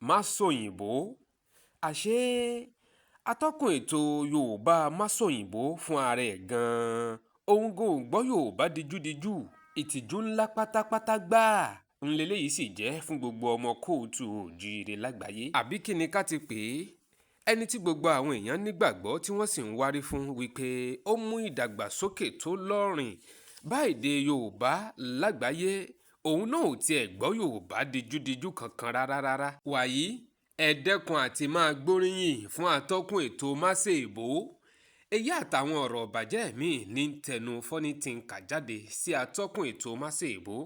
Másòyìnbó, àṣé atọ́kùn ètò Yorùbá Másòyìnbó fún ara ẹ̀ gan-an, òun gan ò gbọ́ Yorùbá dijúdijú. Ìtìjú ńlá pátápátá gbáà ń leléyìí sì jẹ́ fún gbogbo ọmọ kóòtù oòjíire lágbàáyé. Àbí kí ni ká ti pè é? Ẹni tí gbogbo àwọn èèyàn nígbàgbọ́ tí wọ́n sì ń wárí fún wípé ó mú ìdàgbàsókè tó lọ́rìn bá èdè Yorùbá lágbàáyé, òun náà ò tiẹ̀ gbọ́ Yorùbá dijúdijú kankan rárá rárá. Wàyí, ẹ dẹ́kun àti máa gbóríyìn fún atọ́kùn ètò Másèèbó. Èyí àtàwọn ọ̀rọ̀ ìbàjẹ́ míì ní tẹnu Funny Thinker jáde sí atọ́kùn ètò Másèèbó.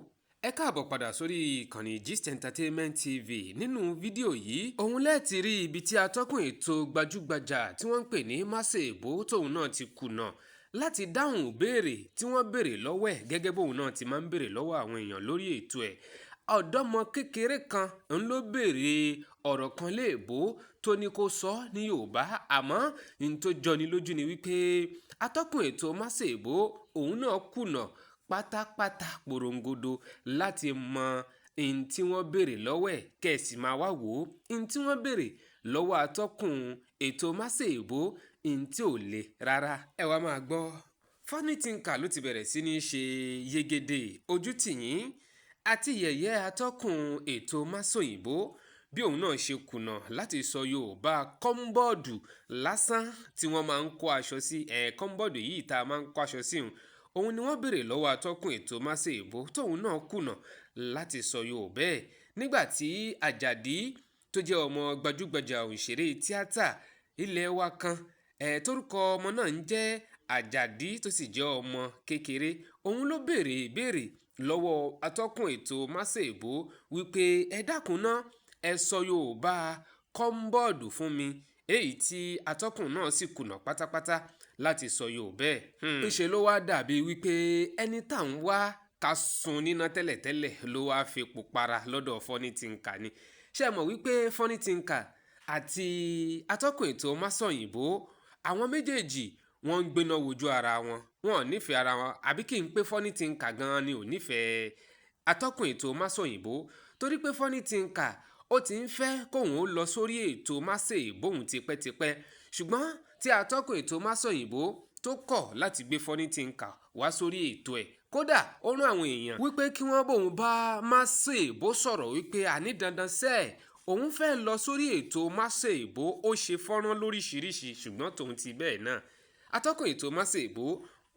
Ẹ káàbọ̀ padà sórí ìkànnì Gist Entertainment TV. Nínú fídíò yìí, òun lẹ́ẹ̀tì rí ibi tí atọ́kùn ètò gbajúgbajà tí wọ́n ń pè ní Másèèbó tóun náà ti kùnà láti dáhùn ìbéèrè tí wọ́n béèrè lọ́wọ́ ẹ̀, gẹ́gẹ́ bóun náà ti máa ń béèrè lọ́wọ́ àwọn èèyàn lórí ètò ẹ̀. Ọ̀dọ́mọ kékeré kan ń ló béèrè ọ̀rọ̀ kan léèbó tó ní kó sọ ní Yorùbá, àmọ́ n tó jọni lójú ni wípé atọ́kùn ètò Másèèbó òun náà kùnà pátápátá porongodo láti mọ n tí wọ́n béèrè lọ́wọ́ ẹ̀. Kẹ̀sì máa wá wò ó, n tí wọ́n béèrè lọ́wọ́ atọ́kùn ètò Másèèbó, n tí ò le rárá. Ẹ wá máa gbọ́, Funny Thinker ló ti bẹ̀rẹ̀ sí ní ṣe yegede ojú tìyín àti yẹ̀yẹ́ atọ́kùn ètò Másòyìnbó bí òun náà ṣe kùnà láti sọ Yorùbá kọ́ńbọ́ọ̀dù lásán tí wọ́n máa ń kó aṣọ sí. Ẹ̀ kọ́ńbọ́ọ̀dù yìí tá a máa ń kó aṣọ sí òun ni wọ́n béèrè lọ́wọ́ atọ́kùn ètò Másèèbó tóun náà kùnà láti sọ Yorùbá ẹ̀. Nígbà tí Àjàdí tó jẹ́ ọmọ gbajúgbajà òṣèré tíátà ilé wa kan, ẹ̀ torúkọ ọmọ náà ń jẹ́ Àjàdí tó sì jẹ́ ọmọ kékeré, òun ló béèrè ìbéèrè lọ́wọ́ atọ́kùn ètò Másèèbó wípé ẹ dákun ná, ẹ sọ Yorùbá kọ́ńbọ́ọ̀dù fún mi, èyí tí atọ́kùn náà sì kùnà pátápátá láti sọ Yorùbá ẹ̀. Ńṣe ló wá dàbí wípé ẹni tá ń wá ká sun níná tẹ́lẹ̀tẹ́lẹ̀ ló wá fepo para lọ́dọ̀ Funny Thinker ni. Ṣé ẹ mọ̀ wípé Funny Thinker àti atọ́kùn ètò Másòyìnbó, àwọn méjèèjì wọ́n ń gbéná wojú ara wọn, wọn ò nífẹ̀ẹ́ ara wọn? Àbí kí n pé Funny Thinker gan-an ni ò nífẹ̀ẹ́ atọ́kùn ètò Másòyìnbó, torí pé Funny Thinker ó ti ń fẹ́ kóun ó lọ sórí ètò Másèèbó òun tipẹ́tipẹ́, ṣùgbọ́n tí atọ́kùn ètò Másòyìnbó tó kọ̀ láti gbé Funny Thinker wá sórí ètò ẹ̀. Kódà ó rán àwọn èèyàn wípé kí wọ́n bóun bá Másèèbó sọ̀rọ̀ wípé àní dandan sẹ́ẹ̀ òun fẹ́ lọ sórí ètò Másèèbó. Ó ṣe fọ́nrán lóríṣiríṣi, ṣùgbọ́n tòun ti bẹ́ẹ̀ náà, atọ́kùn ètò Másèèbó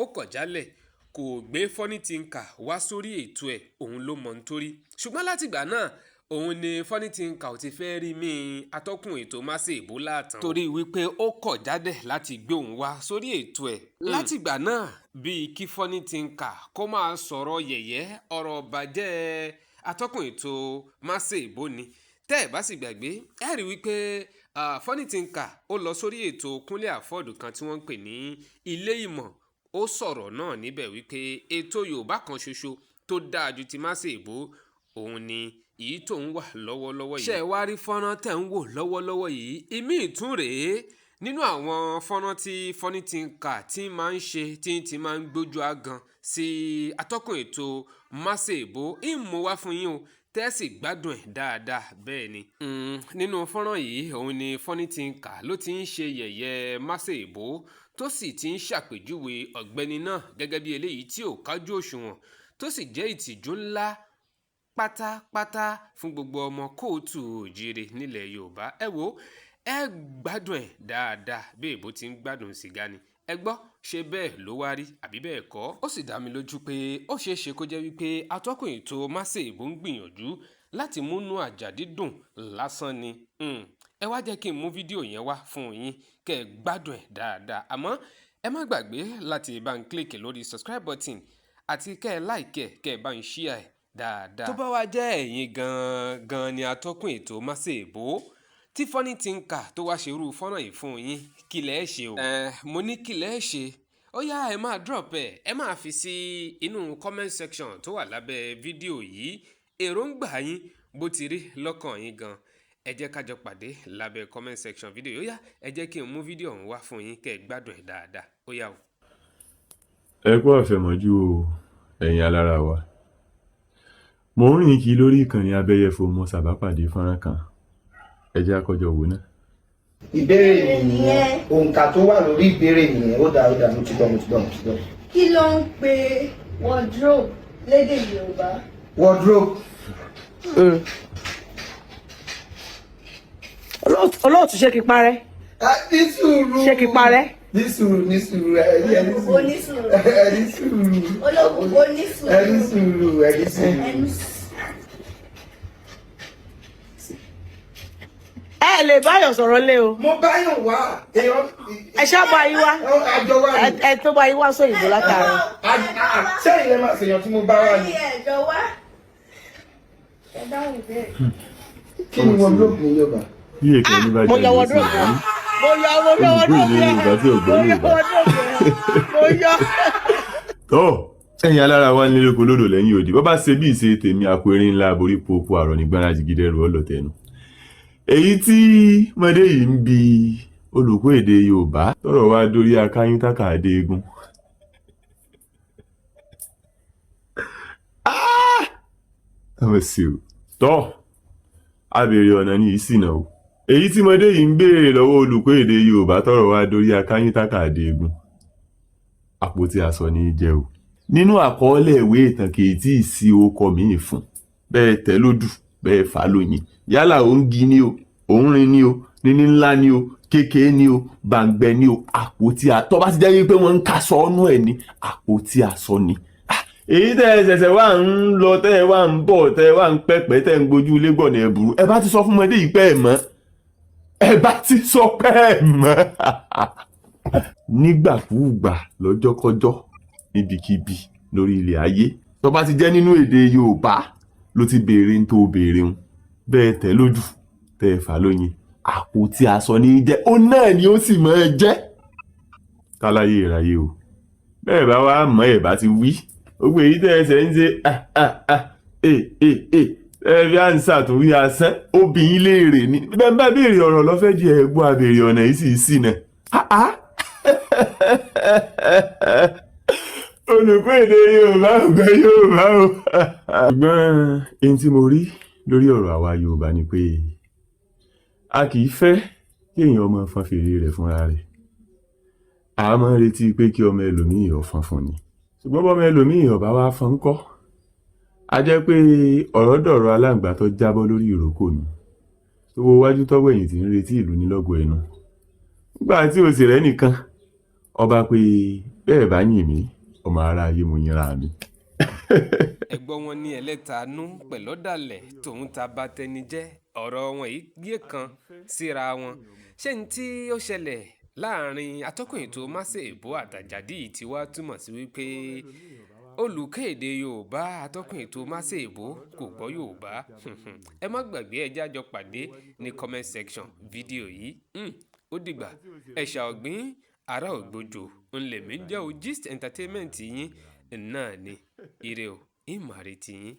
ó kọ̀ jálẹ̀, kò gbé Funny Thinker wá sórí ètò ẹ̀. Òun ló mọ̀ nítorí, ṣùgbọ́n látìgbà náà òun ni Funny Thinker ò ti fẹ́ rí mí atọ́kùn ètò Másèèbó láàtàn, torí wípé ó kọ̀ jálẹ̀ láti gbé òun wá sórí ètò ẹ̀. Látìgbà náà, bíi kí Funny Thinker kó máa sọ̀rọ̀ yẹ̀yẹ́, ọ̀rọ̀ bàjẹ́ atọ́kùn ètò Másèèbó ni. Tẹ́ ẹ̀ bá sì gbàgbé, ẹ rí wípé Funny Thinker ó lọ sórí ètò Kúnlé Afod kan tí wọ́n ń pè ní Ilé Ìmọ̀. Ó sọ̀rọ̀ náà níbẹ̀ wípé ètò Yorùbá kan ṣoṣo tó dáa ju ti Másèèbó òun ni èyí tó ń wà lọ́wọ́lọ́wọ́ yìí. Ṣé ẹ wá rí fọ́nrán tẹ̀ ń wò lọ́wọ́lọ́wọ́ yìí? Ìmí ìtún rèé nínú àwọn fọ́nrán tí Funny Thinker tí máa ń ṣe, tí ti máa ń gbójú agan sí atọ́kùn ètò Másèèbó. Ń mú wá fún yín o, tẹ́sì gbádùn ẹ̀ dáadáa. Bẹ́ẹ̀ ni, nínú fọ́nrán yìí, òun ni Funny Thinker ló ti ń ṣe yẹ̀yẹ́ Másèèbó, tó sì ti ń ṣàpèjúwe ọ̀gbẹ́ni náà gẹ́gẹ́ bí eléyìí tí ò kájú òṣùwọ̀n, tó sì jẹ́ ìtìjú ńlá pátápátá fún gbogbo ọmọ kóòtù òjìrè nílẹ̀ Yorùbá. Ẹ wo, ẹ gbádùn ẹ̀ dáadáa bí èbó ti ń gbádùn sìgá ni. Ẹ gbọ́, ṣé bẹ́ẹ̀ ló wá rí àbí bẹ́ẹ̀ kọ́? Ó sì dá mi lójú pé ó ṣeé ṣe kó jẹ́ wípé atọ́kùn ètò Másèèbó ń gbìyànjú láti múnú Àjàdí dùn lásán ni. Ẹ wá jẹ́ kí n mú fídíò yẹn wá fún yín kẹ́ ẹ gbádùn ẹ̀ dáadáa, àmọ́ ẹ má gbàgbé láti bá ń click lórí subscribe button àti kẹ́ ẹ like ẹ̀, kẹ́ ẹ bá ń share ẹ̀ dáadáa. Tó bá wá jẹ́ ẹ̀yin gan-an ni atọ́kùn ètò Másèèbó tí Funny Thinker tó wá ṣerú fọ́nrán yìí fún yín, kí lẹ ṣe o? Ẹ mo ní kí lẹ ṣe? Ó yá, ẹ máa drop ẹ, ẹ máa fi sí inú comment section tó wà lábẹ́ fídíò yìí, èròǹgbà yín bó ti rí lọ́kàn yín gan. Ẹ jẹ́ ká jọ pàdé lábẹ́ comment section fídíò yìí. Ó yá, ẹ jẹ́ kí n mú fídíò ọ̀hún wá fún yín kẹ́ ẹ gbádùn ẹ̀ dáadáa. Ó yá o. Ẹ kú àfẹ̀mọ́jú o, ẹ̀yin alára wa. Mò ń rìn kiri lórí ìkànnì abẹ́yẹfò, mo ṣàbápàdé fọ́nrán kan. Ẹ jẹ́ àkọ́jọ wò náà. Ìbéèrè nìyẹn, òǹkà tó wà lórí ìbéèrè nìyẹn. Ó dáa, ó dáa, mo ti gbọ́, mo ti gbọ́, mo ti gbọ́. Kí ló ń pe wardrobe lédè Yorùbá? Wardrobe. Olóòtú, ṣé kí n parẹ́? Ah, ní sùúrù. Ṣé kí n parẹ́? Ní sùúrù, ní sùúrù, ẹ ní sùúrù. Onísùúrù. Ẹ ní sùúrù. Olóògùn onísùúrù. Ẹ ní sùúrù, ẹ ní sùúrù. Ẹnu. Ẹ lè báyọ̀ sọ̀rọ̀ lé o. Mo báyọ̀ wá èèyàn. Ẹ ṣá bá yín wá. Àjọ wà ní. Ẹ tó bá yín wá sóyìnbó látàárọ̀. Sẹ́yìn lẹ́ máa ṣèyàn tí mo bá wà ní. Ẹ̀yin ẹ̀jọ̀ wá. Ẹ dáhùn ìbéèrè. Kí ni wardrobe ní Yorùbá? Bí èkó ní bá Mo jẹ́ yọ ìlú sí wardrobe. ìlú. Mo yọ, mo yọ Olùkọ́ wardrobe ìlú yẹn. Yorùbá tí ò gbọ́ Mo yọ Yorùbá. wardrobe yẹn. Mo yọ. Tó ẹ̀yin alára wa nílé oko lódò lẹ́yìn òdì, bọ́ bá ṣe bí ìṣe tèmi, àpò erin ńlá aborí popo àrọ̀ ní gbára jìgídẹ́rù ọlọ́tẹ̀nu. Èyí tí mọdé yìí ń bi olùkọ́ èdè Yorùbá tọrọ wá dórí akáyín tákàdé egun. Ọmọ sí o tọ́ abèrè ọ̀nà ní ìsìnà o. Èyí tí mọdé yìí ń béèrè lọ́wọ́ olùkọ́ èdè Yorùbá tọrọ wá dórí akáyín tákàdé egun, àpótí aṣọ ní í jẹ́ o. Nínú àkọọ́lẹ̀ ìwé ìtàn kì í tí ì sí orúkọ míì fún bẹ́ẹ̀ tẹ́ lódù bẹ́ẹ̀ fà lóyin, yálà ó ń gi ni o, òun rin ni o, níní ńlá ni o, kékeré ni o, bàǹgbẹ ni o, àpótí àtọ́ bá ti jẹ́ wípé wọ́n ń kaṣọ ọ́nú ẹ̀ ní àpótí aṣọ ni. Èyí tẹ́ ẹ ṣẹ̀ṣẹ̀ wá ń lọ, tẹ́ ẹ wá ń bọ̀, tẹ́ ẹ wá ń pẹ́pẹ́, tẹ́ ẹ ń gbójú ilé gbọ̀nà ẹ̀bùrú, ẹ bá ti sọ fún ọmọdé yìí pé ẹ mọ̀, ẹ bá ti sọ pé ẹ mọ̀. Nígbàkúùgbà, lọ́jọ́kọ́jọ́, níbikíbi lórí ilẹ̀ ayé, tó bá ti jẹ́ nínú èdè Yorùbá ló ti béèrè ń tó béèrè ń bẹ́ẹ̀ tẹ́ lójú tẹ́ ẹ fà lóyin, àpótí aṣọ ní í jẹ́, ó náà ni ó sì mọ̀ ẹ́ jẹ́ káláyé ìráyé o. Bẹ́ẹ̀ bá wá mọ̀, ẹ̀ bá ti wí gbogbo èyí tẹ́ ẹ ṣe ń ṣe ah ah ah eh eh eh ẹ fi àǹsà tó wí asán obìnrin léèrè ni bẹ́ẹ̀ bá béèrè ọ̀rọ̀ lọ́fẹ́ di ẹ̀gbọ́n àbèrè ọ̀nà yìí sì sí náà. Ah ah, olùkọ́ èdè Yorùbá ò gbọ́ Yorùbá o. Ṣùgbọ́n ohun tí mo rí lórí ọ̀rọ̀ àwa Yorùbá ni pé a kì í fẹ́ kí èèyàn ọmọ fọn fèrè rẹ̀ fúnra rẹ̀. A máa ń retí pé kí ọmọ ẹlòmíì ó fọn fún ni, ṣùgbọ́n bọ́mọ ẹlòmíì ọ̀bá wa fọn kọ́, a jẹ́ pé ọ̀rọ̀ dọ̀rọ̀ aláǹgbá tó jábọ́ lórí ìrókò nù, tó wo wájú tọ́wọ́ ẹ̀yìn tí ń retí ìlú nílọ́gọ̀ ẹnu. Nígbà tí o sì rẹ́ nìkan ọba pé bẹ́ẹ̀ bá yìn mí, ọmọ ará ayé mo yinra mi. Ẹ̀gbọ́n wọn ní ẹlẹ́tanú pẹ̀lọ́dàlẹ̀ tòun ta bá tẹni jẹ́, ọ̀rọ̀ wọn yìí yé kan síra wọn. Ṣé ní tí ó ṣẹlẹ̀ láàrin atọ́kùn ètò Máṣèbó àtàjàdí yìí ti wá túmọ̀ sí wípé olùkọ́ èdè Yorùbá atọ́kùn ètò Máṣèbó kò gbọ́ Yorùbá? Ẹ má gbàgbé, ẹ jẹ́ á jọ pàdé ní comment section fídíò yìí. Ó dìgbà, ẹ̀ṣà ọ̀gbìn ará ògbójò ńlẹ̀mí jẹ́ o. Gist Entertainment yín náà ni. Ire o, ìmọ̀ àrètí yín.